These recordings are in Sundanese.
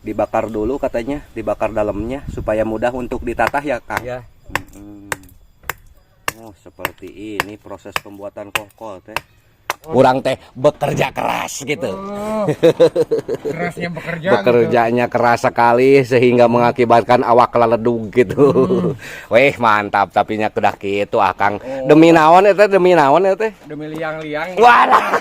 Dibakar dulu katanya, dibakar dalamnya supaya mudah untuk ditatah ya, Kang. Ya. Oh, seperti ini proses pembuatan kohkol teh. Kurang teh bekerja keras gitu. Oh, kerasnya bekerja. Bekerjanya gitu. Keras sekali sehingga mengakibatkan awak leledug gitu. Weh, mantap tapi nya kedah kitu Akang. Oh. Demi naon eta, demi naon eta teh? Demi liang-liang. Wadah.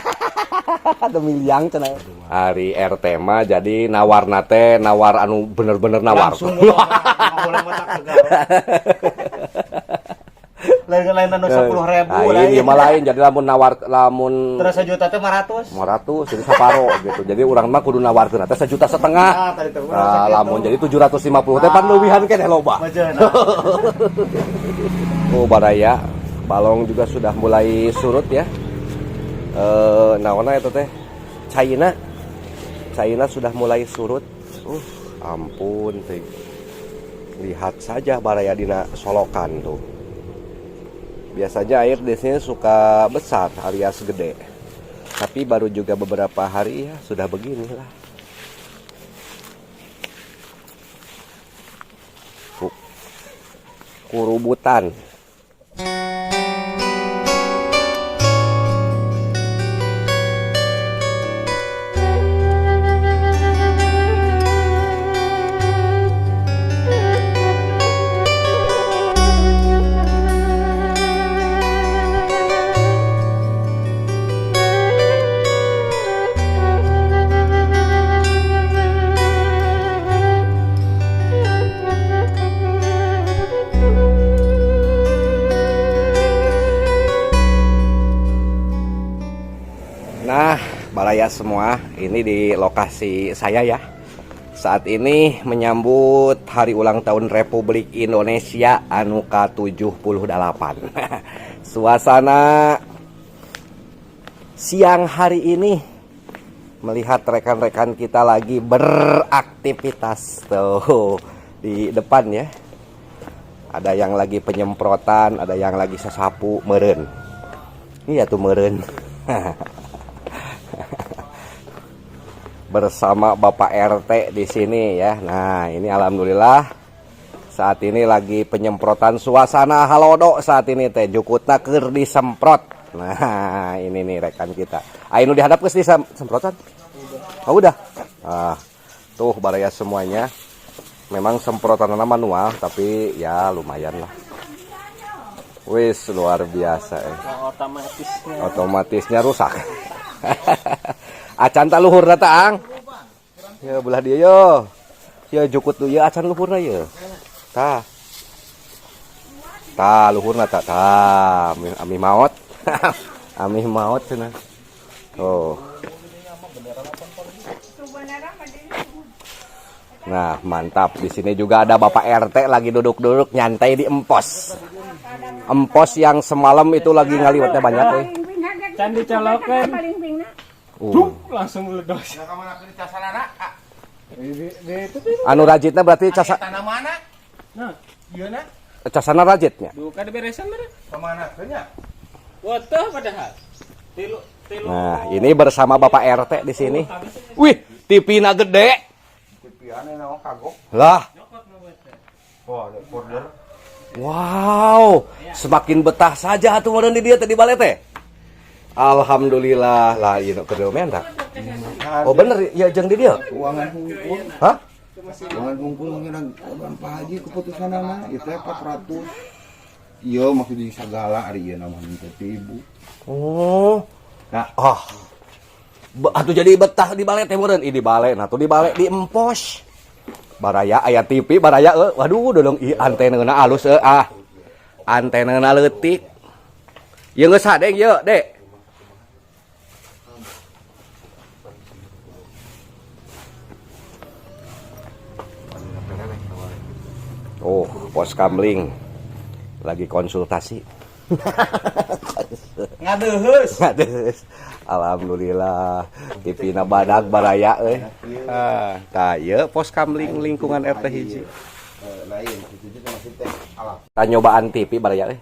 Demi liang cenah. Ari RT mah jadi nawarna teh nawar anu bener-bener nawar. Langsung lain-lain anu 10.000 lain. Ieu mah lain, jadi lamun nawar lamun terus sejuta teh 500. 500 jadi saparo gitu. Jadi urang mah kudu nawarkeun teh 1,5 juta. Nah, tadi teh Nah, lamun jadi 750 teh pan leuwihan keneh loba. Oh, baraya, balong juga sudah mulai surut ya. Naonna eta teh? China. China sudah mulai surut. Ampun teh. Lihat saja baraya dina solokan tuh. Biasanya air di sini suka besar alias gede. Tapi baru juga beberapa hari ya sudah beginilah. Kurubutan. Nah, baraya semua, ini di lokasi saya ya. Saat ini menyambut hari ulang tahun Republik Indonesia anu ke-78. Suasana siang hari ini melihat rekan-rekan kita lagi beraktivitas tuh di depan ya. Ada yang lagi penyemprotan, ada yang lagi sesapu meureun. Iya tuh meureun. Bersama Bapak RT di sini ya. Nah, ini alhamdulillah saat ini lagi penyemprotan suasana halodo saat ini teh jukutna keur disemprot. Nah, ini nih rekan kita. Ayo nu dihadap geus disemprotan? Oh, udah. Ah, tuh baraya semuanya. Memang semprotannya manual tapi ya lumayan lah. Wis luar biasa eh. Otomatisnya. Otomatisnya rusak. Acan tak luhurna ta, Ang? Ya belah dia yo. Ya jukut du ya acan luhurna ya. Tah. Tah luhurna ta tah amih maot. Amih maot cenah. Oh. Nah, mantap. Di sini juga ada Bapak RT lagi duduk-duduk nyantai di empos. Empos yang semalam itu lagi ngaliwatnya banyak eh. Can dicolokan. Langsung meledos. Anu rajitnya berarti casa. Nah, Casana rajitnya. Duka diberesan bener. Kemana nya? Wah, padahal. Tilu, tilu. Nah, ini bersama Bapak RT di sini. Wih, TV-na gede. Lah. Wow, semakin betah saja atuh meureun di dieu teh di bale teh. Alhamdulillah lah ieu keur menta. Oh bener ya jeung di dieu. Keuangan hungkul. Hah? Keuangan hungkul ngira Pak Haji keputusanana ieu teh 400. Ieu maksud di sagala ari ieu mah henteu ti ibu. Oh. Nah. Ah. Atuh jadi betah di bale teh meureun. Ih di bale, nah tuh di bale di empos. Baraya aya TV baraya euy. Waduh dodong ieu antenana alus euy ah. Antenana leutik. Ieu geus sadeng ieu, Dek. Oh, pos kamling lagi konsultasi. Ngadeheus. Ngadeheus. Alhamdulillah TV-na badag baraya euy. Ah, tah ieu pos kamling lingkungan RT hiji. Lain kitu teh masih teh alat. Tah nyobaan TV baraya euy.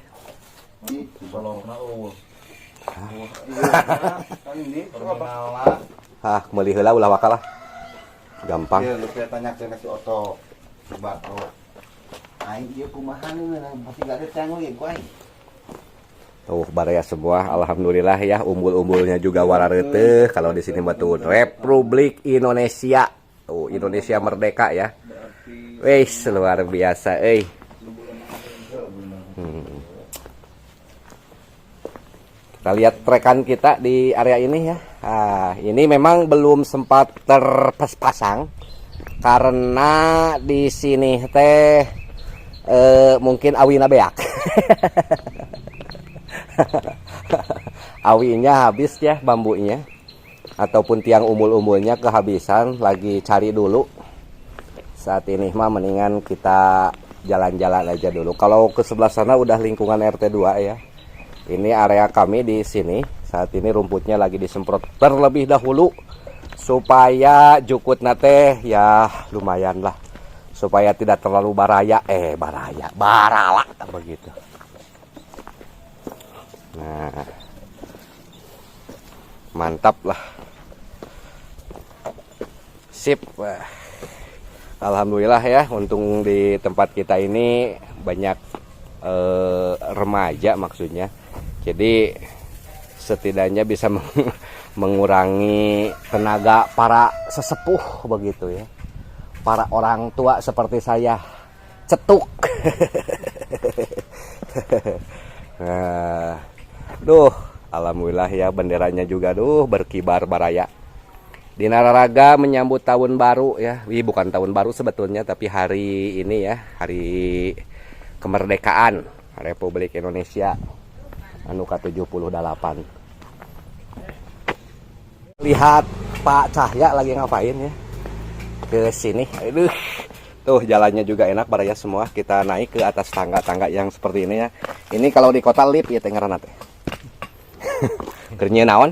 Hah, meuli heula ulah wakalah. Gampang. Iya, lu kayak tanya ke si Oto. Si Bato. Aing ieu kumaha nih, pasti gak ada tanggung ya ku aing. Tuh baraya semua, alhamdulillah ya, umbul-umbulnya juga warareuteuh. Kalau di sini mah tuh Republik Indonesia. Tuh Indonesia merdeka ya. Wih, luar biasa euy. Kita lihat rekan kita di area ini ya. Ah, ini memang belum sempat terpasang karena di sini teh mungkin awina beak. Awinya habis ya, bambunya ataupun tiang umbul-umbulnya kehabisan, lagi cari dulu. Saat ini mah mendingan kita jalan-jalan aja dulu. Kalau ke sebelah sana udah lingkungan RT 2 ya. Ini area kami di sini. Saat ini rumputnya lagi disemprot terlebih dahulu supaya jukutna teh ya lumayan lah, supaya tidak terlalu baraya, baraya, barala begitu. Nah, mantap lah. Sip. Wah. Alhamdulillah ya, untung di tempat kita ini banyak remaja maksudnya. Jadi setidaknya bisa mengurangi tenaga para sesepuh begitu ya. Para orang tua seperti saya cetuk. Nah, duh, alhamdulillah ya, benderanya juga duh berkibar baraya. Di Nararaga menyambut tahun baru ya. Wih, bukan tahun baru sebetulnya, tapi hari ini ya, hari kemerdekaan Republik Indonesia anu ke-78. Lihat Pak Cahya lagi ngapain ya? Ke sini. Aduh. Tuh jalannya juga enak baraya semua. Kita naik ke atas tangga-tangga yang seperti ini ya. Ini kalau di kota lift ya teh ngaranna teh. Keur nyieun naon?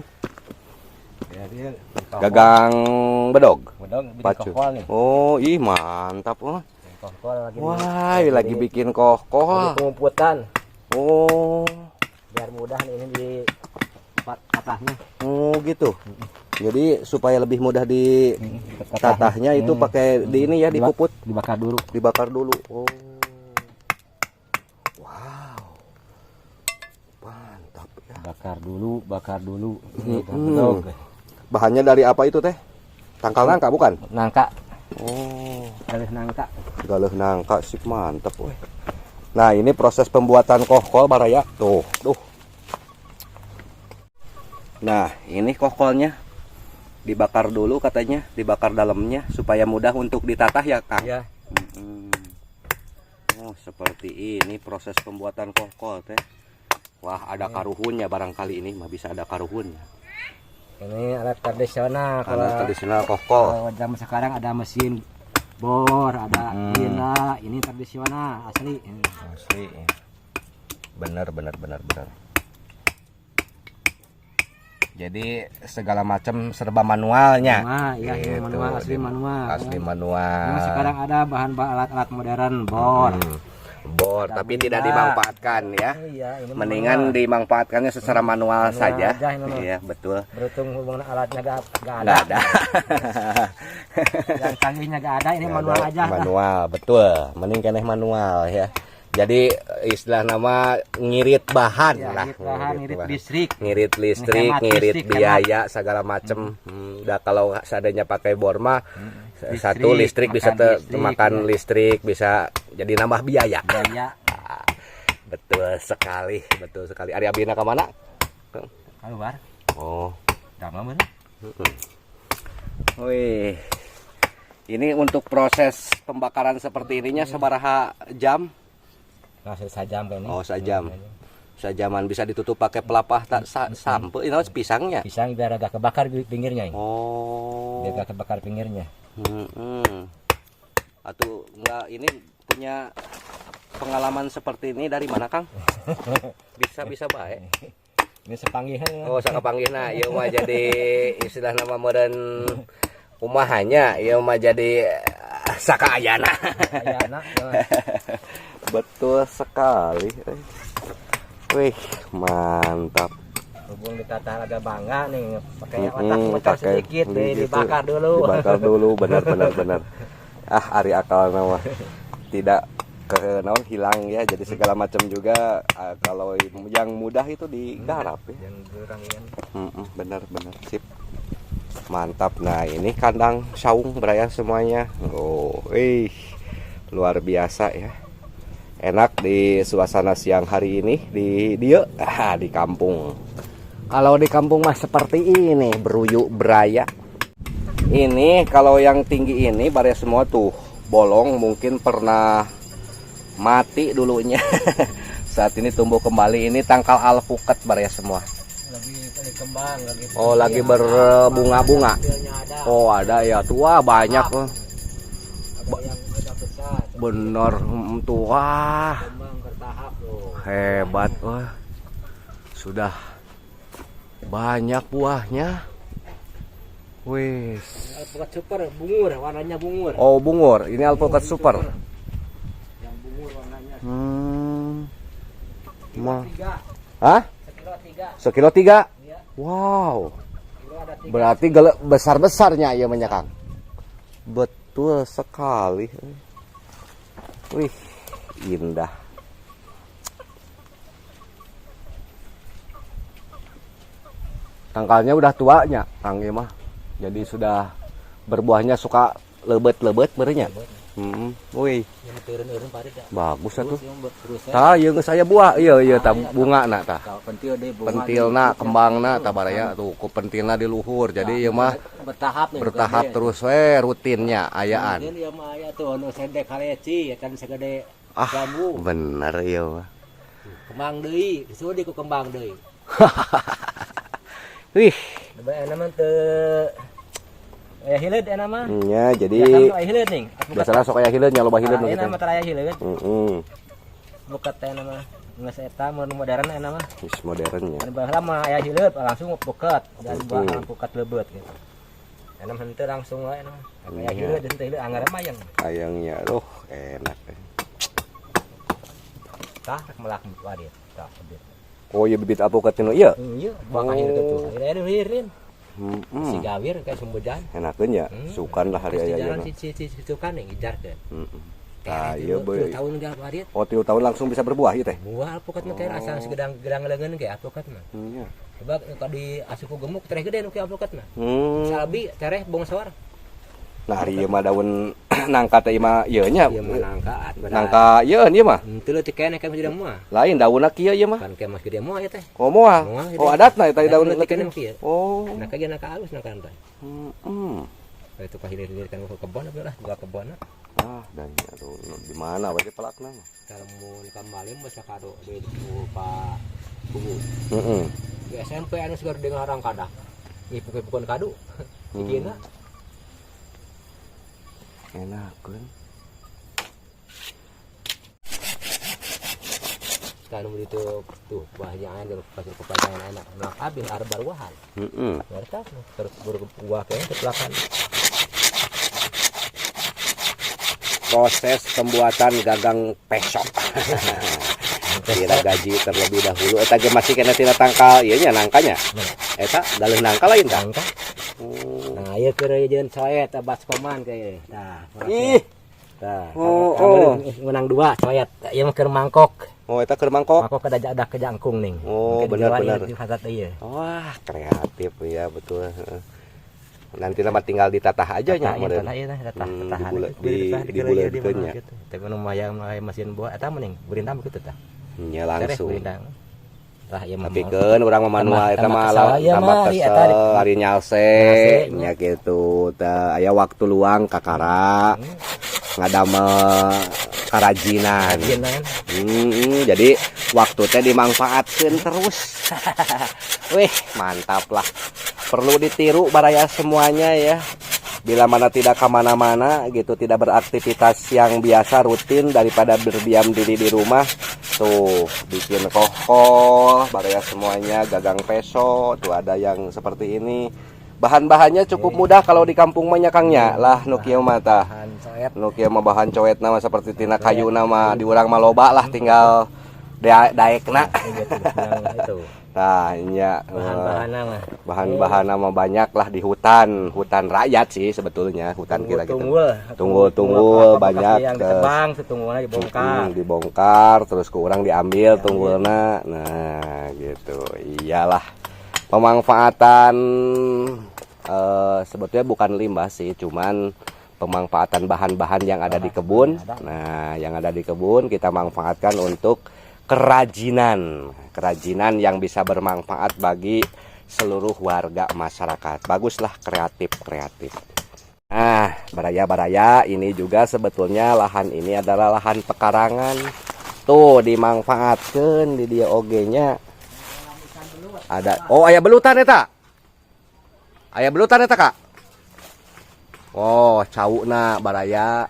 Ya, dia Gagang bedog. Bedog bikin Pacu. kohkol nih. Oh, ih mantap oh. Kohkol lagi. Wah, lagi bikin kohkol. Lagi pengumputan. Oh. Biar mudah nih ini di tempat tatahnya. Oh, gitu. Jadi supaya lebih mudah di tatahnya itu pakai di ini ya, dipuput, Dibakar dulu. Dibakar dulu. Oh. Wow. Mantap ya. Bakar dulu, bakar dulu. Ini bedog. Bahannya dari apa itu teh? Tangkal nangka bukan? Nangka. Oh. Galih nangka. Galih nangka sih, mantap weh. Nah, ini proses pembuatan kohkol baraya. Tuh, tuh. Nah, ini kohkolnya dibakar dulu katanya, dibakar dalamnya supaya mudah untuk ditatah ya, Kang. Iya. Oh, seperti ini proses pembuatan kohkol teh. Wah, ada karuhunnya barangkali ini mah, bisa ada karuhunnya. Ini alat tradisional. Kalau Alat tradisional kohkol. Kalau zaman sekarang ada mesin bor, ada gila, ini tradisional asli. Asli. Benar, benar, benar, benar. Jadi segala macam serba manualnya. Manual, iya, ini Gitu. manual, asli manual. Asli manual. Ini sekarang ada bahan-bahan alat-alat modern, bor. Bor, Ada tapi tidak benda. Dimanfaatkan ya. Oh, iya, ini Mendingan manual. Dimanfaatkannya secara manual, Manual saja. aja ini mah. Iya, betul. Beruntung hubungan alatnya gak ada. Nggak ada. Yang canggihnya gak ada, ini Nggak manual ada. aja. Manual, betul. Mending keneh manual ya. Jadi istilah nama ngirit bahan Ya, lah. ngirit bahan, ngirit listrik. Ngirit listrik, Hemat ngirit listrik, biaya segala macem. Udah kalau seandainya pakai bor mah Listrik, satu listrik bisa makan listrik, makan ya. Listrik bisa jadi nambah biaya. Biaya. Betul sekali, betul sekali. Ari abina ke mana? Keluar. Oh. Damel bener. Wih. Ini untuk proses pembakaran seperti ininya sabaraha jam? Nah, sajam ini. Oh, sajam. Sajaman bisa ditutup pakai pelapah tak sampe ini pisangnya. Pisang biar agak kebakar pinggirnya ini. Oh. Biar agak kebakar pinggirnya. Atau enggak, ini punya pengalaman seperti ini dari mana, Kang? Bisa-bisa baik. Ini sepanggihan ya. Oh, sakapanggihna ieu mah jadi istilah nama meureun kumahanya, ieu mah jadi sakaayana. Ayana. Betul sekali. Wih, mantap. Hubung ditata agak bangga nih pakai Mm-mm, otak muter pakai sedikit nih gitu. dibakar dulu. Dibakar dulu, benar benar benar. Ah, ari akal nama tidak ke naon hilang ya. Jadi segala macam juga ah, kalau yang mudah itu digarap ya. Yang kurang kan. Benar benar sip. Mantap. Nah, ini kandang saung Braya semuanya. Oh, ih, luar biasa ya. Enak di suasana siang hari ini di dia ah, di kampung. Kalau di kampung mah seperti ini, beruyuk beraya. Ini kalau yang tinggi ini baraya semua tuh bolong mungkin pernah mati dulunya. Saat ini tumbuh kembali, ini tangkal alpukat baraya semua. Lagi lagi kembang lagi. Oh, lagi berbunga-bunga. Hasilnya ada. Oh, ada ya. Tua banyak. Oh. Ada yang udah besar. Bener tua. Kembang bertahap loh. Hebat wah. Sudah banyak buahnya. Wis. Alpukat super bungur, warnanya bungur. Oh, bungur. Ini alpukat super. Yang bungur warnanya. Ma. Tiga, Hah? sekilo tiga. Sekilo tiga? Iya, Wow. kilo ada tiga. Berarti besar-besarnya ya Kang. Betul sekali. Wih, indah. Tangkalnya udah tuanya, Kang ieu mah. Jadi sudah berbuahnya suka lebet-lebet berenya. Wih, Yang turun-turun parit dah. bagus atuh. Terus yang terus ya. Tah, ieu geus aya buah. Iya, iya tah bungana tah. Kalau pentil deh bunga. Pentilna, kembangna tah baraya tuh, ku pentilna di luhur. Jadi ieu mah bertahap nih. bertahap gede. terus we rutinnya ayaan. Mungkin ya mah aya tuh anu sendek kaleci ya kan segede Ah, bambu. bener iya mah. Kembang deui, disuruh di ku kembang deui. Wih, Coba enak mah teu aya hileud enak mah. nya jadi Biasana aya hileud ning. biasanya sok aya hileud nya loba hileud nu Enak kitu. mah tara aya hileud. Heeh. Bukat teh mah geus eta mun modern enak mah. Wis modernnya. Anu baheula mah aya hileud langsung buket dan buah Mm. buket leubet gitu. Enak henteu langsung wae enak mah. Aya Iya. hileud henteu hileud anggar mah yang Ayangnya aduh enak. tah rek melak wadir. Tah bibit. Oh iya bibit alpukat nu ieu. Iya, buah ka hileud tuh. Aya hileud. Heeh. Si gawir kayak sumbedan. Enakeun ya, Hmm. sukan lah hari aya ieu Jalan mah. si si si sukan nih ngejarkeun. Heeh. Tah ieu Tilu beuy. tahun gak wadir. Oh, 3 tahun langsung bisa berbuah ieu teh. Buah alpukat mah teh asal segedang gedang leungeun ge alpukat mah. Iya. Coba kalau di asup gemuk tereh gede nu alpukat mah. Hmm. Salabi tereh bongsor. Nah, hari ieu mah daun nangka teh ieu mah ieu nya. Ieu mah nangka. Nangka ieu ieu mah. Henteu leutik keneh kan gede moal. Lain daunna kieu ieu mah. Kan kayak mas gede moal ya teh. Oh moal. Moal, Oh gitu. adatna eta daun Leutik keneh mah kieu. Oh. Nangka ge nangka halus nangka teh. Heeh. Itu kahilir-hilir kan ke kebon apa lah, buka kebon. Ah, dan aduh di mana we pelakna mah. Kalau mun kamali mah sakado di Pak Kubu. Heeh. Di SMP anu segar dengar orang kadah. Ngipuk-ngipukan kadu. Ikina. Enakeun. Kan itu tuh buahnya ada pasir kepanjangan enak. Nah, habis arep baruahan. Heeh. Mereka terus berbuah kayaknya ke belakang. Proses pembuatan gagang pesok. Kira gaji terlebih dahulu eta ge masih kena tina tangkal ieu nya nangkanya. Eta galeuh nangka lain tah. Nangka. Oh. Nah, ieu keur jeung coet baskoman kayak. Tah. Ih. Tah. Oh, oh. Menang dua coet. Ieu mah keur mangkok. Oh, eta keur mangkok. Mangkok ada ada kejangkung ning. Oh, Mungkin benar, dijual benar. ieu di fasad ieu. Wah, kreatif ya betul. Nanti mah tinggal ditatah aja nya Tatah, modern. tatah, iya, tatah, Hmm, tatahan. Dibuleutkeun nya. Gitu. Tapi nu mayang mesin buah eta mending burindam kitu tah. Nya Tereh langsung. burindam. Tah ieu mah. Tapi keun urang mah manual eta mah tambah kesel, iya tambah mah, iya, kesel, tadi. ari nyalse Nyalse, nya kitu tah aya waktu luang kakara ngadamel karajinan. Karajinan. Jadi waktu teh dimanfaatkeun terus. Wih, mantap lah. Perlu ditiru baraya semuanya ya. Bila mana tidak kemana-mana gitu, tidak beraktivitas yang biasa rutin daripada berdiam diri di rumah. Tuh, bikin kohkol, baraya semuanya, gagang peso, tuh ada yang seperti ini. Bahan-bahannya cukup mudah kalau di kampung mah nya Kang nya. Lah nu kieu mah tah. Bahan coet. Nu kieu mah bahan coet nama seperti tina kayu nama di urang mah loba lah tinggal Daekna. Gitu, yang itu. Nah, nya Bahan-bahan mah. Bahan-bahan mah banyak lah di hutan, hutan rakyat sih sebetulnya, hutan kita gitu. Tunggul, Tunggul-tunggul apa banyak, yang ditebang, setunggulnya dibongkar. Dibongkar terus ku urang diambil tunggulna. Nah, gitu. Iyalah. Pemanfaatan sebetulnya bukan limbah sih, cuman pemanfaatan bahan-bahan yang ada di kebun. Nah, yang ada di kebun kita manfaatkan untuk kerajinan, kerajinan yang bisa bermanfaat bagi seluruh warga masyarakat. Baguslah, kreatif-kreatif. Nah, baraya-baraya, ini juga sebetulnya lahan ini adalah lahan pekarangan. Tuh dimanfaatkan di dieu oge nya. Ada, oh, aya belutan eta. Aya belutan eta, Kak. Oh, cauna, baraya.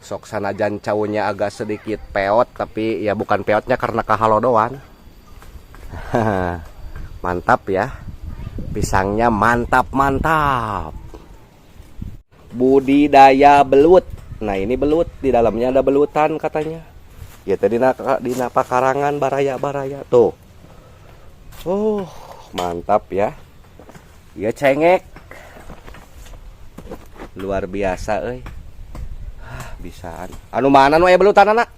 Sok sanajan caunya agak sedikit peot, tapi ya bukan peotnya karena kahalodoan. Mantap ya. Pisangnya mantap mantap. Budidaya belut. Nah, ini belut, di dalamnya ada belutan katanya. Ya tadi di pakarangan, baraya-baraya tuh. Oh, mantap ya. Ya cengek. Luar biasa euy. Ah, bisaan. Anu mana nu aya belutan anak?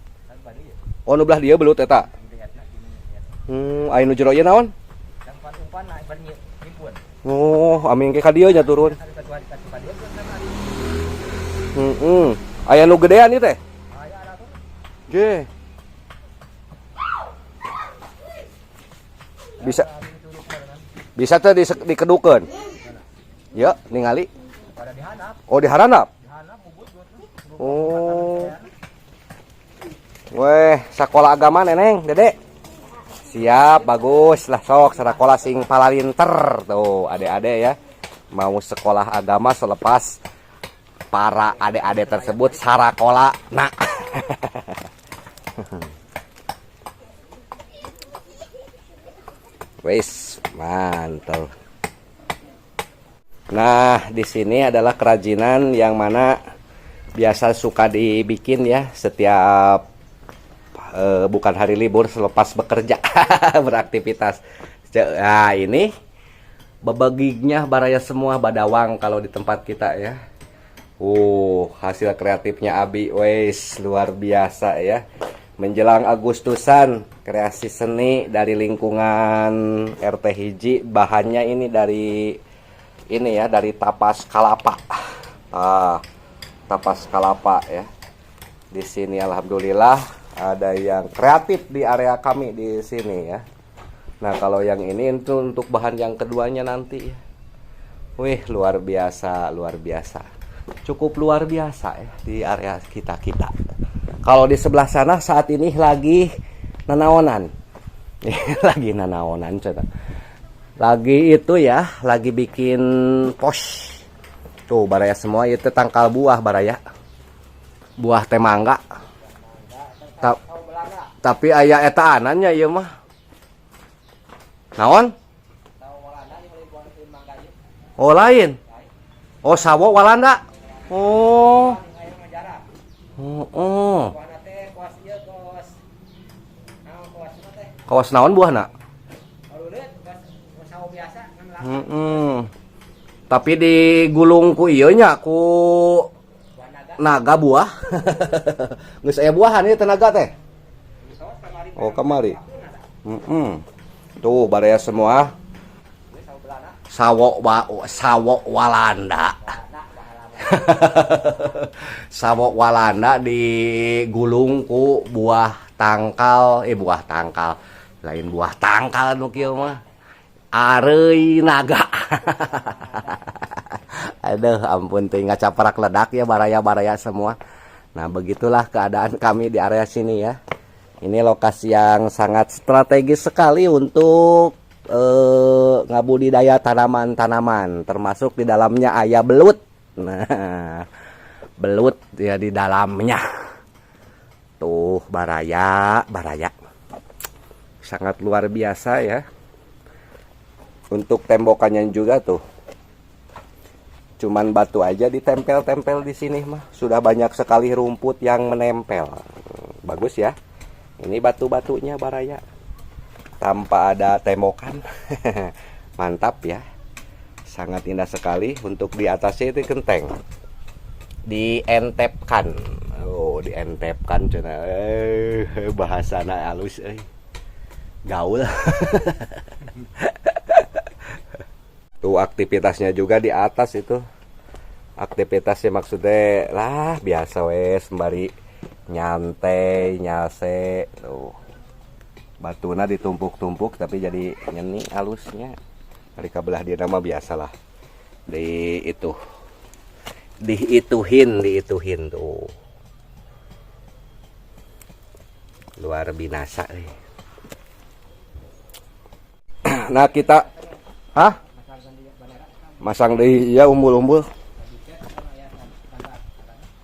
Oh, nu belah dieu belut eta. Aya nu jero ieu naon? Umpan nyimpun. Oh, amin ke ka dieu nya turun. Heeh. Aya nu gedean ieu teh? Ge. Bisa bisa teh dikedukeun. Ya, ningali. Oh, diharanap. Oh. Weh, sekolah agama neneng, Dede. Siap, bagus lah sok sekolah sing palalinter tuh adik-adik ya. Mau sekolah agama selepas para adik-adik tersebut sarakola. Nah. Wis, mantul. Nah, di sini adalah kerajinan yang mana biasa suka dibikin ya setiap bukan hari libur selepas bekerja beraktivitas. Nah, ini bebegignya baraya semua badawang kalau di tempat kita ya. Hasil kreatifnya Abi, wes luar biasa ya. Menjelang Agustusan, kreasi seni dari lingkungan RT hiji, bahannya ini dari ini ya, dari tapas kalapa. Ah, tapas kalapa ya. Di sini alhamdulillah ada yang kreatif di area kami di sini ya. Nah, kalau yang ini itu untuk bahan yang keduanya nanti ya. Wih, luar biasa, luar biasa. Cukup luar biasa ya di area kita-kita. Kalau di sebelah sana saat ini lagi nanaonan. Lagi nanaonan coba. Lagi itu ya, lagi bikin pos. Tuh baraya semua itu tangkal buah baraya. Buah teh mangga. Tapi aya etaanannya ieu mah. Naon? Oh, lain. Oh, sawo Walanda. Oh. Oh, oh. Kawas naon buahna? Tapi digulung ku ieu nya ku naga buah. Geus aya buahan ieu tenaga teh. Oh, kamari. Tuh baraya semua. Sawo sawo Walanda. Sawo Walanda digulung ku buah tangkal, buah tangkal. Lain buah tangkal nu kieu mah. Areuy naga. Aduh, ampun teh ngacaprak ledak ya baraya-baraya semua. Nah, begitulah keadaan kami di area sini ya. Ini lokasi yang sangat strategis sekali untuk ngabudidaya tanaman-tanaman, termasuk di dalamnya aya belut. Nah, belut ya di dalamnya. Tuh, baraya, baraya. Sangat luar biasa ya. Untuk tembokannya juga tuh. Cuman batu aja ditempel-tempel di sini mah. Sudah banyak sekali rumput yang menempel. Bagus ya. Ini batu-batunya, baraya. Tanpa ada tembokan. Mantap ya. Sangat indah sekali. Untuk di atasnya itu genteng. Dientepkan. Oh, dientepkan cenah. Bahasana halus euy. Gaul. Tuh aktivitasnya juga di atas itu. Aktivitasnya maksudnya lah biasa we sembari nyantai nyase tuh. Batuna ditumpuk-tumpuk tapi jadi nyeni halusnya. Dari kabelah dia nama biasalah. Di itu. Diituhin, diituhin tuh. Luar binasa nih. Nah, kita hah? Masang di ya umbul-umbul.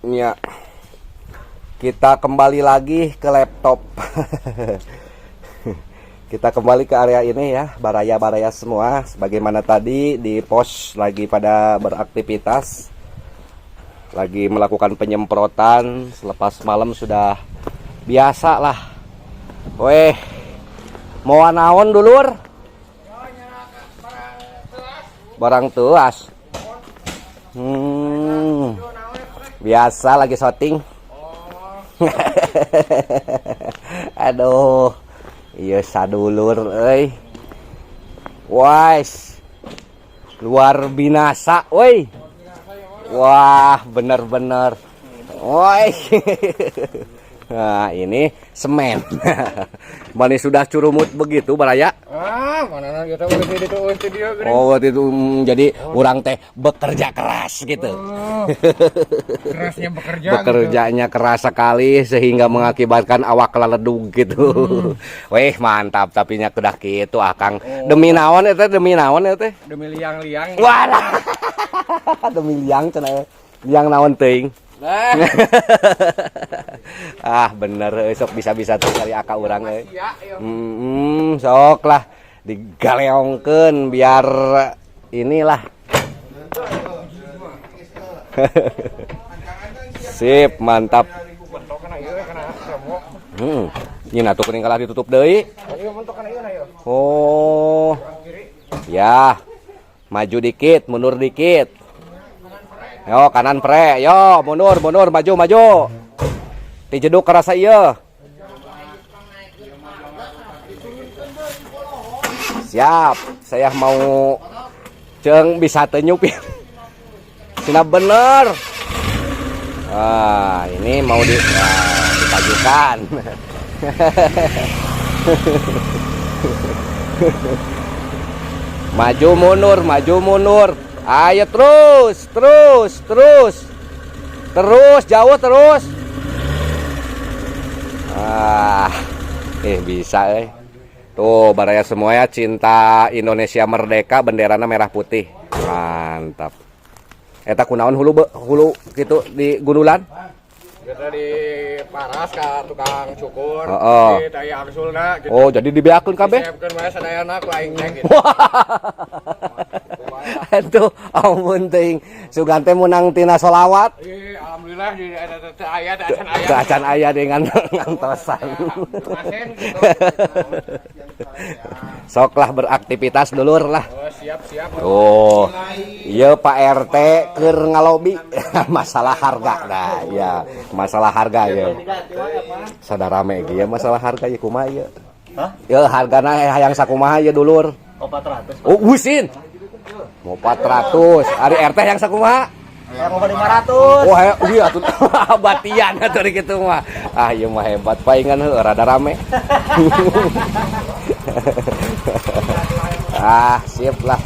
Ya. Kita kembali lagi ke laptop. Kita kembali ke area ini ya, baraya-baraya semua. Sebagaimana tadi di pos lagi pada beraktivitas, lagi melakukan penyemprotan. Selepas malam sudah biasa lah. Weh, mau naon dulur? Barang tuas. Biasa lagi shooting. Aduh. Iya sadulur euy. Wais. Luar binasa woi. Wah, bener-bener. Woi. Nah, ini semen. Mana sudah curumut begitu baraya? Ah, mana kita udah itu studio gini. Oh, waktu itu jadi orang teh bekerja keras gitu. Oh, kerasnya bekerja. Bekerjanya gitu. Keras sekali sehingga mengakibatkan awak leledug gitu. Weh, mantap tapi nya kedah kitu akang. Oh. Demi naon eta, demi naon eta teh? Demi liang-liang. Walah. Demi liang cenah. Liang naon teuing? Nah. Ah, bener sok bisa-bisa tuh cari akak urang euy. Sok lah digaleongkeun biar inilah. Sip, mantap. Nyeuna tuh kuning kalah ditutup deui. Oh. Ya. Maju dikit, mundur dikit. Yo, kanan pre. Yo, mundur, mundur, maju, maju. Dijeduk kerasa ieu. Siap, saya mau ceng bisa tenyupin. Sina bener. Ah, ini mau di dipajukan. Maju mundur, maju mundur. Ayo terus, terus, terus. Terus, jauh terus. Ah, bisa Tuh, baraya semua ya, cinta Indonesia merdeka, benderana merah putih. Mantap. Eta kunaon hulu hulu gitu di gundulan? Kita di paras ka tukang cukur. Oh, di daya angsulna gitu. Oh, jadi dibeakeun kabeh? Disiapkeun wae sadayana ku aing teh gitu. Aduh, ampun teuing. Sugan teh meunang tina solawat. Ih, alhamdulillah di ada teu aya teu acan aya. Teu acan aya dengan ngantosan. Gitu. Sok lah beraktivitas dulur lah. Oh, siap siap. Oh, iya Pak RT keur ngalobi masalah harga. Nah, iya masalah harga ya. Sadar rame ge ya masalah harga ya kumaha ieu? Hah? Ya hargana hayang sakumaha ieu dulur? Oh, 400. Oh, usin. Mau 400. Ari RT yang sakumaha? Yang mau 500. Oh, iya atuh batian atuh kitu mah. Ah, ieu mah hebat paingan heuh rada rame. Ah, siap lah.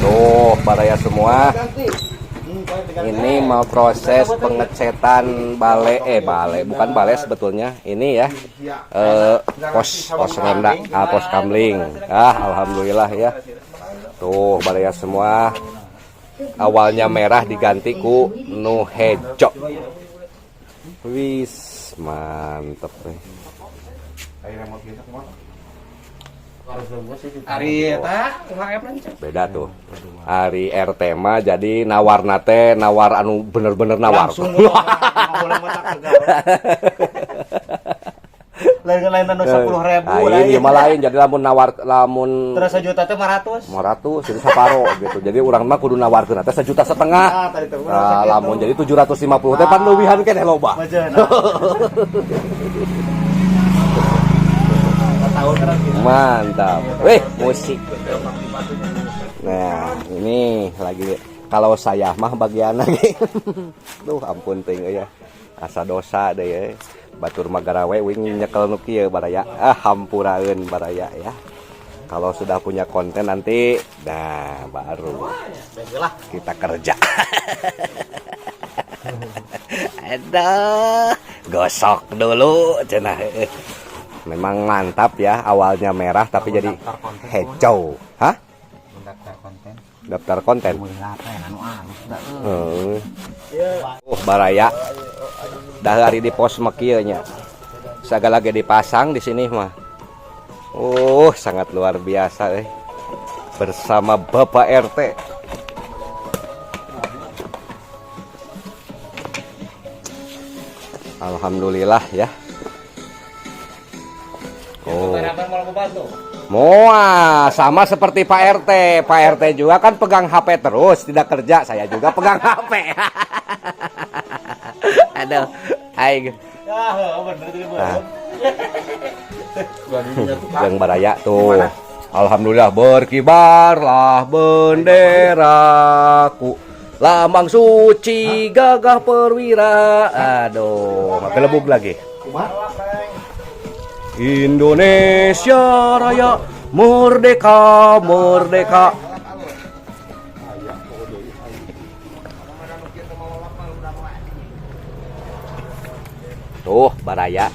Tuh, baraya semua. Ini mau proses pengecetan bale, bale, bukan bale sebetulnya. Ini ya, pos ronda, pos kamling. Ah, alhamdulillah ya. Tuh, baraya semua. Awalnya merah diganti ku nu hejo. Wis, mantep nih. Ari eta UHM lancar. Beda tuh. Ari RT mah jadi nawarna teh nawar anu bener-bener nawar. Langsung boleh mata kegawe. Lain-lain anu 10.000 Lain, ieu mah lain. Jadi lamun nawar lamun Terus sejuta teh 500. 500 jadi saparo gitu. Jadi urang mah kudu nawarkeun teh 1,5 juta. Ah, tadi teh urang Nah, sakitu. lamun jadi 750 teh pan leuwihan keneh loba. Majeuna. Tahun kan gitu. Mantap. Wih, musik. Nah, ini lagi kalau saya mah bagian lagi. Duh, ampun teuing euy ya. Asa dosa deh ya. Batur mah garawe wing nyekel nu kieu baraya. Ah, hampuraeun baraya ya. Kalau sudah punya konten nanti, nah baru kita kerja. Aduh, gosok dulu cenah. Memang mantap ya, awalnya merah tapi jadi hijau. Hah? Daftar konten. Daftar konten. Anu alus da. Heeh. Oh, baraya. Dah hari di pos mah kieu nya. Sagala ge dipasang di sini mah. Oh, sangat luar biasa eh. Bersama Bapak RT. Alhamdulillah ya. Oh. Moa, sama seperti Pak RT. Pak RT juga kan pegang HP terus, tidak kerja. Saya juga pegang HP. Aduh, aing. Nah. Yang baraya tuh. Alhamdulillah berkibarlah benderaku. Lambang suci gagah perwira. Aduh, gelebug lagi. Indonesia Raya merdeka merdeka. Tuh baraya.